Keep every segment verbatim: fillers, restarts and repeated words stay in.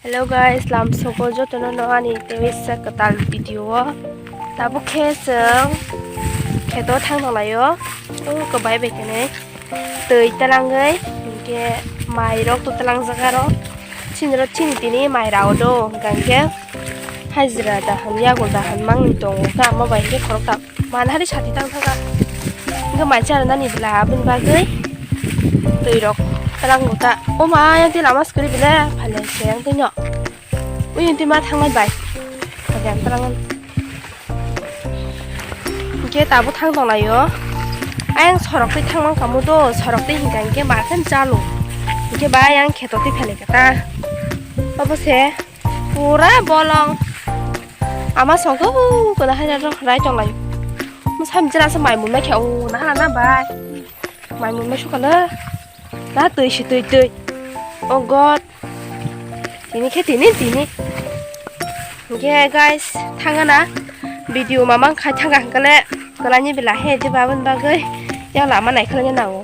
Hello guys, lamsogo jotono no ani tebisa kwtal video o. Tabuk khe chwng kheto thang tonglaio. O kwbai bai kene twi talangwi hinkhe mai rok to talangjak aro. Chini ro chini tini mai rao do hinkhe hajira da han yagul da han mangni tongo khe amo bai hinkhe khorok ta. Manhari sati tang thaka. Hingke mai chara nani bela aboni bagwi twi rok rang buta. O ma yang twi lama skri bela phale se yang twi no. Ui yang twi ma thangnai bai. Phale ang tarang. Hingke tabo thang tong laio. Ayang sorok twi thang mang kamo do sorok twi hingka hingke ma khe chalo. Hingke ba yang kheto twi phale kata. Obo se. Pura bolong. Ama songke o koda hai rai tong lai. Mo sam jera se mai mun mai khe o na hala na bai. Mai mun mai sukala. Na twi si twi twi. Oh God. Tini khe tini tini. Hingke guys thangana video mamang khai thangka hingkale. Kwlaini bela he je babon bagwi yang lama naikhwlaiya nango.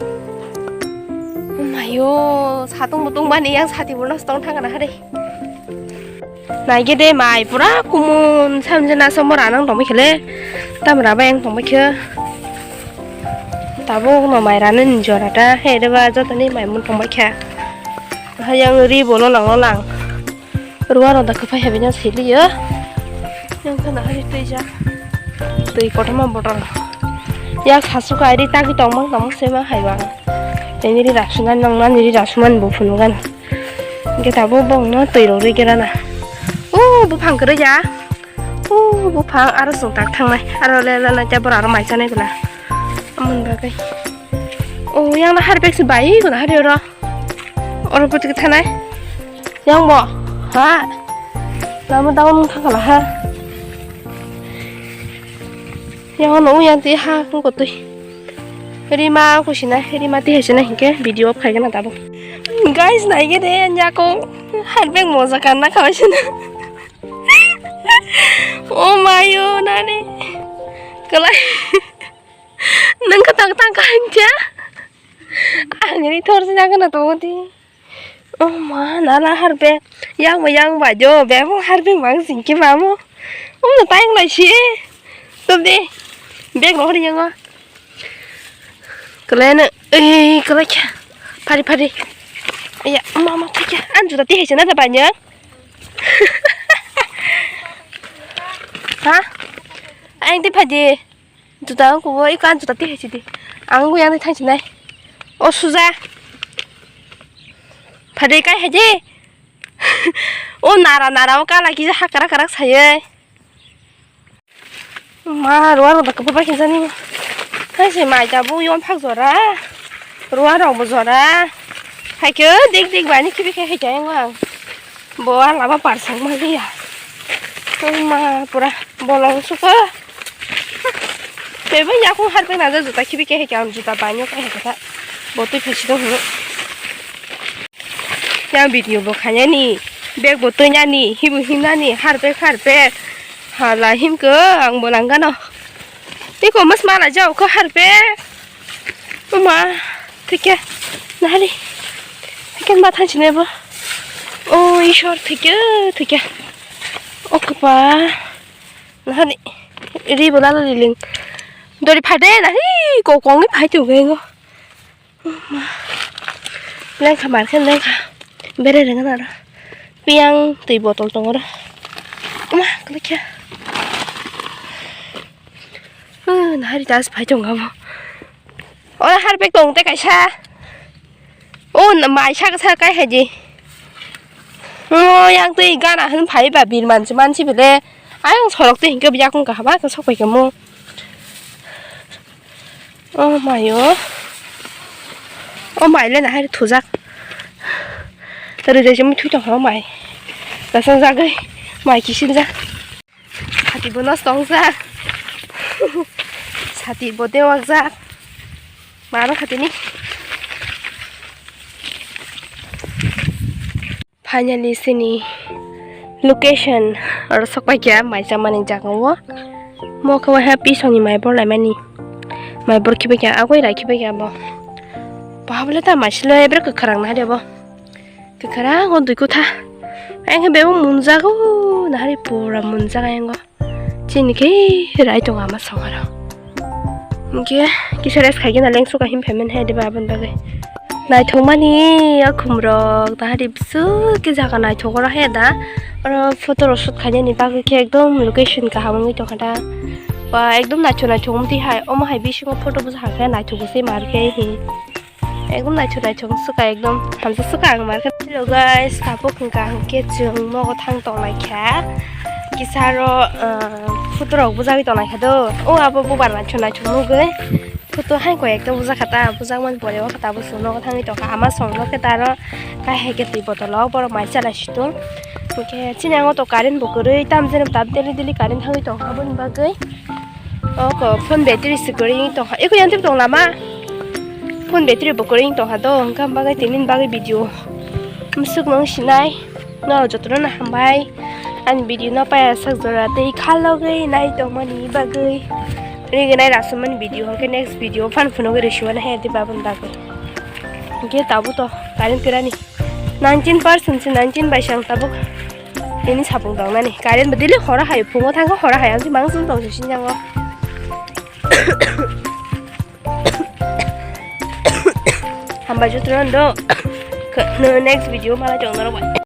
Mayo satung butung bani yang sati bo nosto wng thangana hare. Naigede mai pura kumun samjana somora nang tongmai khele. Tamra bayang tongmai khe. Tabuk no mai rani jora ta he de ba jotoni mai mun tongmai khe. Hayang ri bo lolang lolang. Ruwa rok da kwphai hai bini siliyo. Yang khana hari twi jak. Twi kotorma botol. Yak sasu ka ari tagwi tongmang tongmang sema hai bang. Tini ri raksumani nong nani ri raksumani bo phunukgana. Hingke tabuk bongno twi rok ri gerana. O buphang kwrwi ya. O buphang aro chwng tak thangnai. Aro le le le tei borok aro mai chanai bwla. Amoni bagwi. O yang na harpek se bai kono hari oro. Oro poti ke thanai. Yang bo. Ha. Lama daun thangkala ha. Yang no yang ti ha ko twi. Rima ko sina rima ti hai sina hingke video off khai gana tabo. Guys naigede nyako harpek moja kanna khabai sina. O mayo nani. Kalai. Nang ka tang tang ka hingke. Ang ni thor sina gana to di. Oh ma, nana harbe. Yang ma yang ba jo, be mo harbe mang sing ke ba mo. Um na tayang lai si. Tum de. Bag rohor yang ma. Kelen, eh, kelen kya. Pari, pari. Ya, mama, thank you. An juta ti hai chana da banyak. Ha? Ang ti phaji. Juta ang kubo, iko ang juta ti hai chidi. Ang gu yang ti thang chinai. O suja. Phadai kai haji. O nara nara o kala kisa hakrak hakrak sayai. Ma ruwa rok da kwbangma khe jani. Hai se mai tabuk yon phak jora. Ruwa rok bo jora. Hai khe dik dik bai ni khibi khe hai khe ang. Bo a lama parsang ma liya. Ma pura bolong suka. Tei bo yakung harpek na juta khibi khe hai khe ang juta bai no khe hai khe ta. Bo twi phaisi dong hino. Yang video bo khainani, bag bo twi nani, hibu himnani, harpek harpek. Hala himkhe ang bo lang gano. Iko mas mala jao kho harpek. Uma, thikya. Nahari. Thikya ma thansi nebo. O Ishwar thikya, thikya. O kapa. Nahari. Ri bo lala liling. Dori phade nahari ko kongni phai tu gengo. Lengkha mar khe lengkha. Bere rengna ra. Piang twi botol tongo ra. Ma, klikya. Nahari tas phai tongo abo. Ora harpek tong te kaisa. O mai sak sak kai haji. O yang twi gana hin phai ba bir manchi manchi bile. Ayang sorok twi hinkhe yakung kahama khe sok pai khe mo. O mayo. O mai le nahari thujak. Rijai jemui thui tongkha o mai. Kasang jagwi mai kisil jak. Sati bo nosto wngjak. Sati bo dewak jak. Mano khatini. Finally, sini location oro sok paikha, mai chamani jaga o. Mo khe waiha pisongni mai bor laimani. Mai bor khibaikha, agoi rai khibaikha abo. Bahabole ta mai silo, ebre kwkharang na de bo. Kwkharang o dui kutha. Ayang khe bebak munjago, nahari pura munjak ayang o. Chini khe rai tongo ama songaro. Hingke kisa rest khaikhe na lengsu kahim phaimani hai diba aboni bagwi. Naithokmani o khumrok dahari bwswk khe jaga naithok oro hai da. Oro photo rok shoot khainani bagwi khe ekdom location kaham wngwi tongkha da. Ba ekdom naithok naithok wngtwi hai omo hai bisingo photo bwsa khe naithok se mar khe hi. Ekdom naithok naithok swkha, ekdom hamjak swkha ang mar khe. Hello guys, tabuk hwnkha hwnkhe chwng nogo thang tongnaikha. Kisa aro, ah, photo rok bujagwi tongnaikha do. O abo bubar naithok naithok nugwi. Photo hai koi ekta bujakha ta, bujakmani pore o khe tabuk chwng nogo thangwi tongkha. Ama songno khe ta aro kai hai khe twi botolo borok mai chalai situng. Hwnkhe chini ang o to current bo kwrwi, tam jani tam daily daily current thangwi tongkha aboni bagwi. Oko phone battery se kwrwi tongkha. Eko yang tip tong lama. Phone battery bo kwrwi tongkha do, hwnkha bagwi tini bagwi video. Musuk nung sinai. No jotono na hambai. Ani video no paya sak jora tei khalogwi nai tongmani bagwi. Rignai rasumani video hwnkhe next video phan phunugwi risuana hai diba aboni bagwi. Hwnkhe tabuk to current kwrani. Nineteen percent se nineteen bai sang tabuk. Ini sapung tong nani. Current bo daily hora hai, phungo thangkha hora hai, ang mang sung tong sini jango. Hambai jutro ndo. Next video malai tong norok bai.